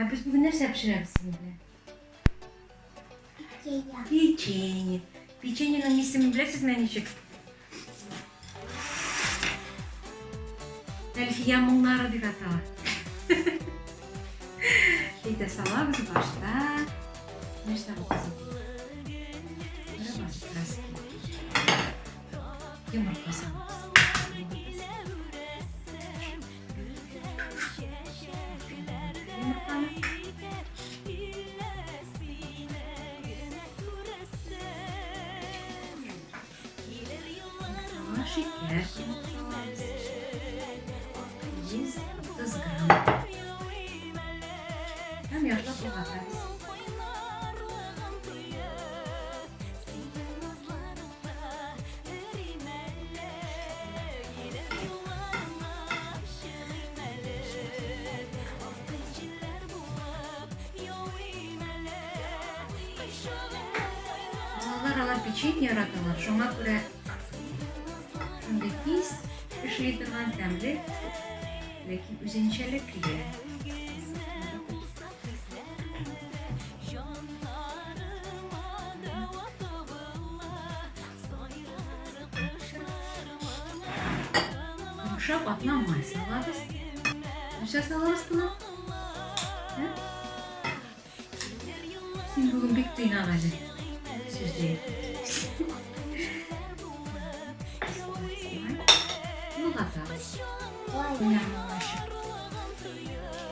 Ә без бүген нәрсә пешерәбез синең белән? Печенье. Печенье. Печеньеның исемен беләсезме ничек? Әлфия моңнары дип атала. Әйдә салабыз башта. Нәрсә бу кызым? Йомырка салабыз. Йомырканы. Шикәр салабыз. 130 грамм. Һәм яхшылап болгатабыз. Балалар алар печенье яраталар, шуңа күрә шундый тиз эшли торган тәмле, ләкин үзенчәлекле. Йомшак атна май салабыз. Нәрсә салабыз кына? Син бүген бик тыйнак әле. Сүз дә Болгатабыз. Менә моңачы.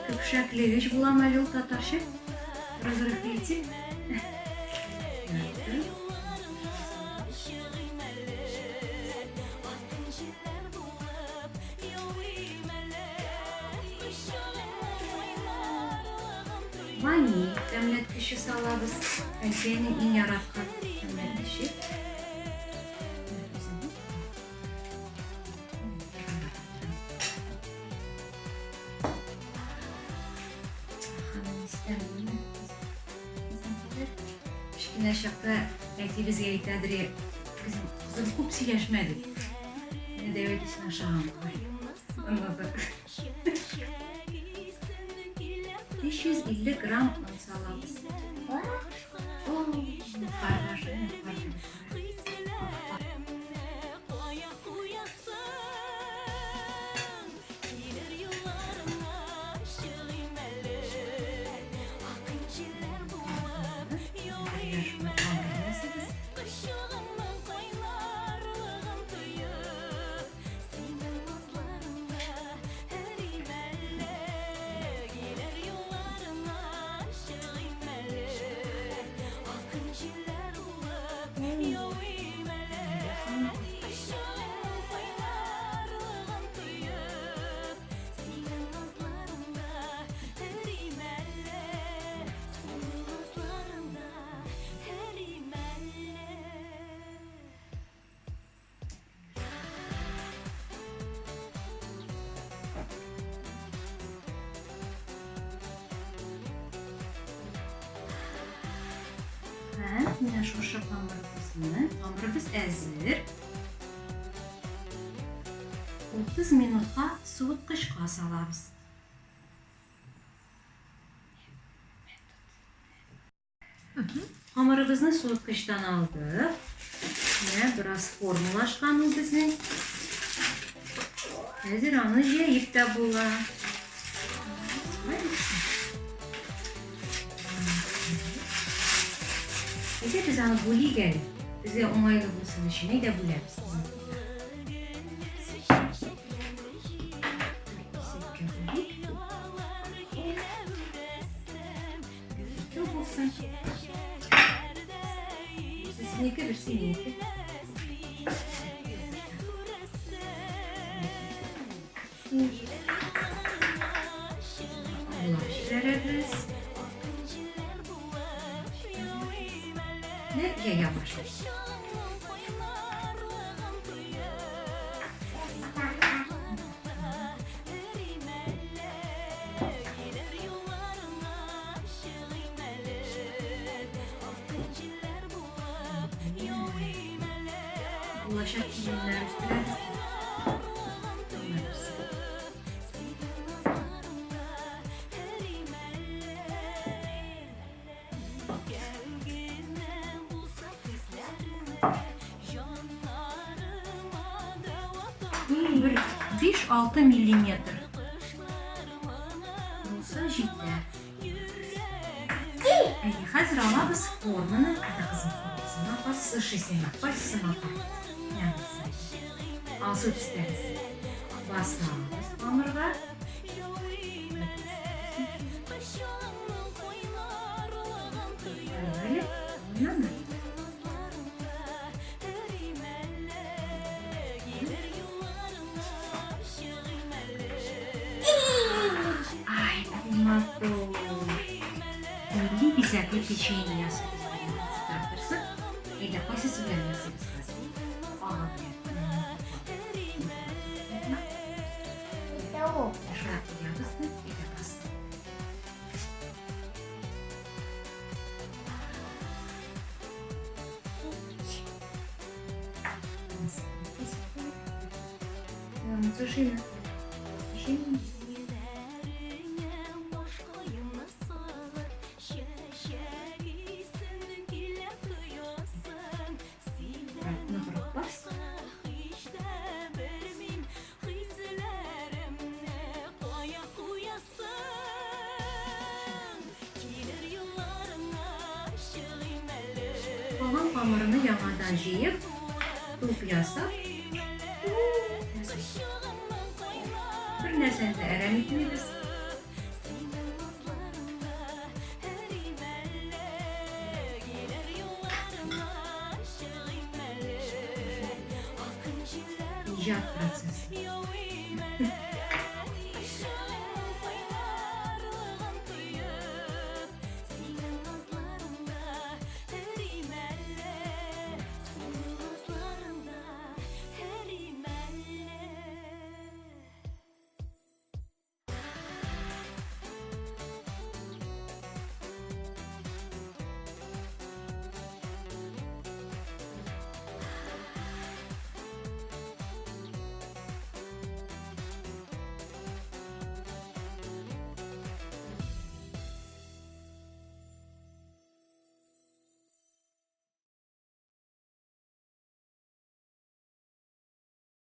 Көпшәклегеч буламы әле ул татарча? Разрыхлитель. Ваниль тәмләткече салабыз. Әлфиянең иң яраткан тәмләткече. Кечкенә чакта әти безгә әйтәдер, кызым күп сөйләшмә дип. Менә дәү әтисен ашаган бугай. Аңладык. 550 грамм он салабыз. О, кар Һәм менә шушы камырыбызны, камырыбыз әзер. 30 минутка суыткычка салабыз. Хамырыбызны суыткычтан алдык. Менә бераз формалашкан ул безнең. Хәзер аны җәеп тә була. Әйдә без аны бүлик әле. Безгә уңайлы булсын өчен әйдә бүләбез. Кисәккә бүлик. Икәү булсын. Берсе синеке, берсе минеке. Аллап җибәрәбез. Менә җәя башлый. Булачак киленнәр үстерәбез. Бер 5-6 миллиметр булса җитә. Әйе, хәзер алабыз форманы. Әйдә, кызым, формасына. Кайсысы ошый сиңа? Кайсысы матур? Янысы. Алсу төстәгесе. Басабыз камырга. Әле, моннан Ай, матур. Милли бизәкле печенье ясыйбыз бүген. Тракторсы. Әйдә, кайсысы белән ясыйбыз хәзер? Ага белән. Шулай куябыз да, әйдә бас. Сушина. Сушина. Ныграк бас. Калган камырны яңадан җыеп, туп ясап, бер нәрсәне дә әрәм итмибез. Иҗат процессы.